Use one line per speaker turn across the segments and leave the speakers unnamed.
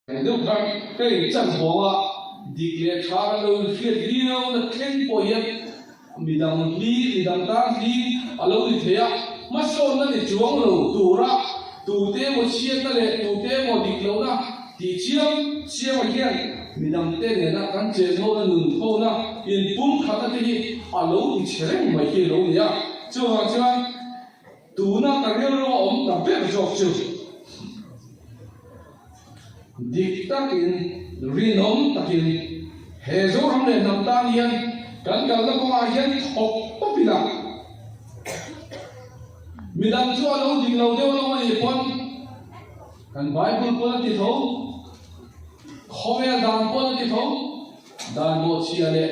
Eng deuh khan ka inchan vawng a, dik leh tha kan lo inhriat viau na thleng pawh hian midang hli, midang tan hli a lo ni thei a, hmasawnna ni chuang lo tura tute emaw chhiatna leh tute emaw dik lohna tih chiam chiama hian midangte nena kan chenhona nunthona inpumkhatna te hi a lo ti chhe reng mai hi a lo ni a, chuvang chuan Tuna ka rilru a awm ta ber zawk chu dik takin, rinawm takin he Zoram leh hnam tan hian kan kalna kawngah hian thawk tawp ila, midang chu a lo dik lo deuh alawm a nih pawn kan Bible pawn a ti tho, khawvel dan pawn a ti tho, dan bawhchhia leh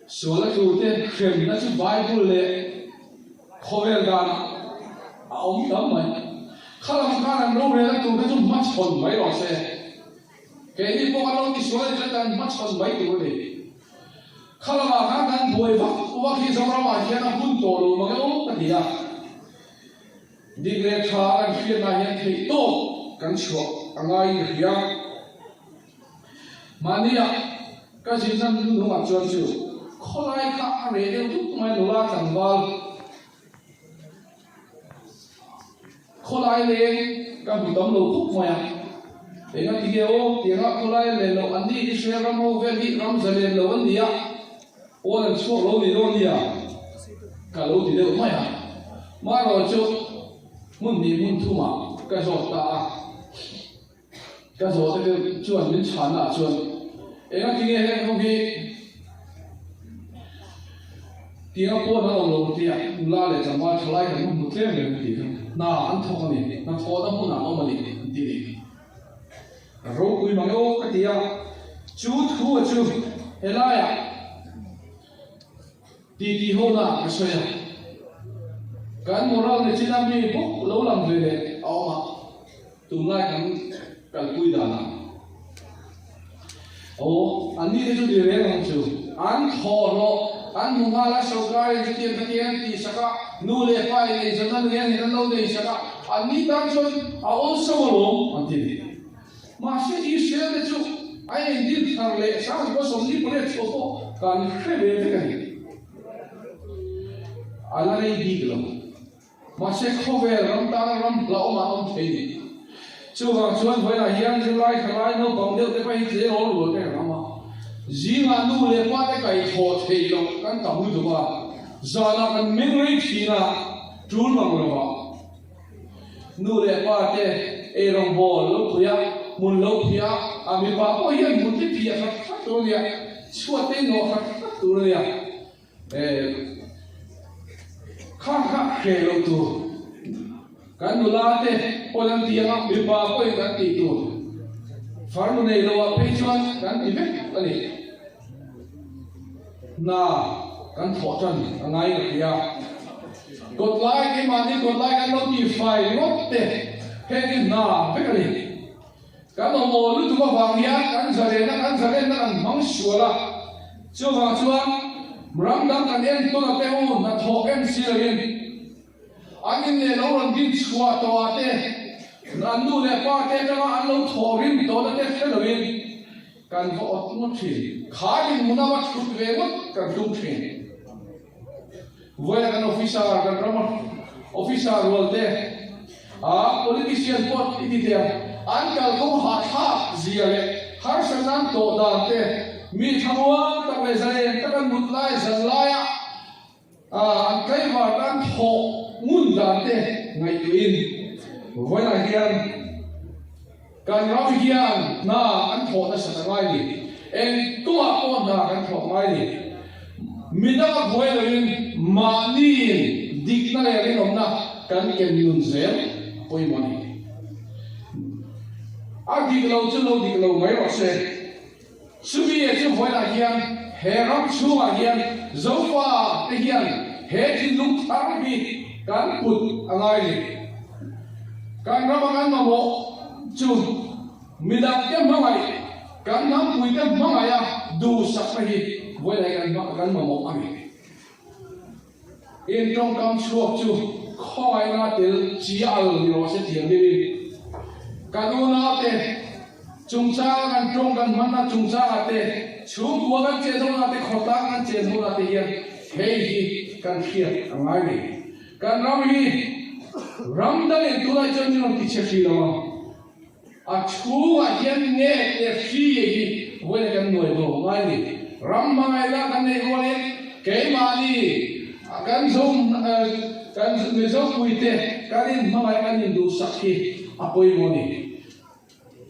sual a tlute hremna chu Bible leh Khawvel dan a awm tam mai. Khalam khan an rorel a turte chu hmachhawn mai rawh se. Keini pawh kan lo tisual a ni chuan kan hmachhawn mai tur a ni. Khalamah khan kan buai vak vak hi Zoramah hian a hun tawh lo mang emaw ka ti a. Dik leh tha kan hriatnah hian theihtawp kan chhuah a ngaiin ka hria. Mahnia ka zinna nunah chuan chu khawlai kha a reh deuh dup mai nula tlangval khawlai leng ka hmu tam lo khawp mai a, enga ti nge aw tianga khawlai len loh an ni Israel ram ho vel hi ram zalen lo an ni a, pawn an chhuak lo ni dawn nia ka lo ti deuh mai a, marawh chu hmun hnih hmun thumah ka zawt ta a. Ka zawhte deuh chuan min chhanna ah chuan enga tinge heng ho hi tianga pawn an awm lo tia nula leh tlangval thalai kan hmu tlem reng a tih kha hna an thawk a ni, hna thawhna hmunah an awm a ni an ti ni. Ropui mang emaw ka ti a, chu thu a chu helaiah Titi hona ka sawi a, kan moral ni chin a mi bawk lo lang ve leh a awm a, tunlai kan kalpui danah aw an ni te chu ni reng ang chu, an thawh hlawh an hmu nghal a, sorkarin chutiang khatiang an tih sak a, nu leh pa in eizawnna lui an in an lo nei sak a, an ni tan chuan a awlsam alawm an ti ni. Mahse Israel te chu a engtin thar leh Sangkua 48 chhuah pawh kan hre ve vek a ni. A la rei bik lo. Mahse khawvel ram tana ram hlauhawm an awm thei ni. Chuvang chuan vawiinah hian zirlai thalai naupang deuh te pawh hi tleirawl rual te kan awm a. Zingah nu leh pa te kaihthawh theih loh kan tam lutuk a, zanah kan meng rei thin a, tul mang lo ah. Nu leh pa te eirawng bawl lo pui a, hmun lo phiah a, a mipa pawh hian hmun te phiah hrat hrat tur a nia, chhuat te inawh hrat hrat tur a nia, eh khang kha hreh loh tur, kan nula te pawn an ti ang a, mipa pawhin kan tih tur, farnu nei lo ah phei chuan kan ti vek a ni. Hna kan thawh tan a ngai ka hria. Kawtlai keimahni kawtlai kan lo tih fai ringawt te heng hi hna vek a ni. Kan awm awl lutuk avang hian kan zalenna kan zalenna kan hmang sual a, chuvang chuan ram dang kan enkawl a te u hnathawh en si loin an in leh lo rawn din chhuah tawh ah te an nu leh pa te atanga an lo thawh rim tawhna te hre loin Kan va awt ngawt thin. Kha dinhmun a va thut ve ngawt kan tum thin. Vawiin kan officer, kan rama officer rual te, a politician pawh i ti thei ang, an kalkawng hahthlak zia leh harsatna an tawh dan te, mi thlamuang tak leh zalen tak an mut lai zan laia an tlaivar tan thawh ngun dan te ngaihtuahin vawiinah hian Kan ram hian hna kan thawh nasat a ngai ni. Eng kawngah pawh hna kan thawh ngai ni. Midang a buai loin mahniin dikna leh rinawmna kan ken nun zel a pawimawh a ni. A dik lo chu lo dik lo mai rawh se. Chumi e chu vawiinah hian he ram chhungah hian Zofa te hian he thinlung thar hi kan put a ngai ni. Kan rama kan mamawh chu midang te hmangaih, kan hnampui te hmangaih a duhsakna hi vawiinah hian kan mamawh a ni. In tawngkam chhuak chu khawngaihna tel chi al ni rawh se thiam deuhin kan unaute. Chungchanga kan tawng kan hmanna chungchangah te, chhungkua kan chen hona te, khawtlang kan chen hona te hian hei hi kan hriat a ngai ni. Kan ram hi ram dangin tunah chuan min rawn ti chhe hrih lo ang. A chhungah hian nge leh hri hi vawiin kan nuai bo ngai ni. Ram hmangaihna kan neih rualin keimahni kan zo kan Mizo puite kan inhmangaih kan induhsak hi a pawimawh a ni.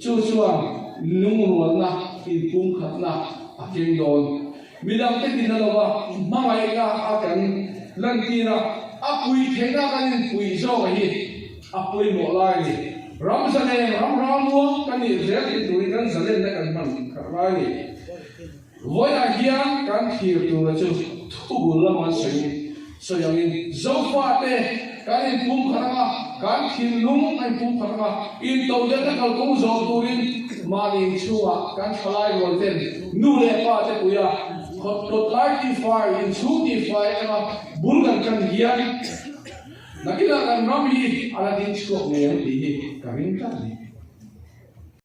Chu chuan lungrualna inpumkhatna a keng dawn. Midangte tina lova hmangaihna a kan lantir a, a pui theihna kan inpui zawk hi a pawimawh lai a ni. Ram zalen, ram ralmuang kan nih zel theih turin kan zalenna kan hman khat lai a ni. Vawiinah hian kan thlir tura chu thubul lama an sawi sawi angin Zofate kan inpumkhat anga, kan thinlung a inpumkhat anga, intodelhna kalkawng zawh turin mahni inchhungah kan thalai rual ten nu leh pa te puia khawt kawt lai tifai, inchhung tifai anga bul kan tan hian nakinah kan ram hi a la ding chhuak ngei ang tih hi ka ring tlat a ni.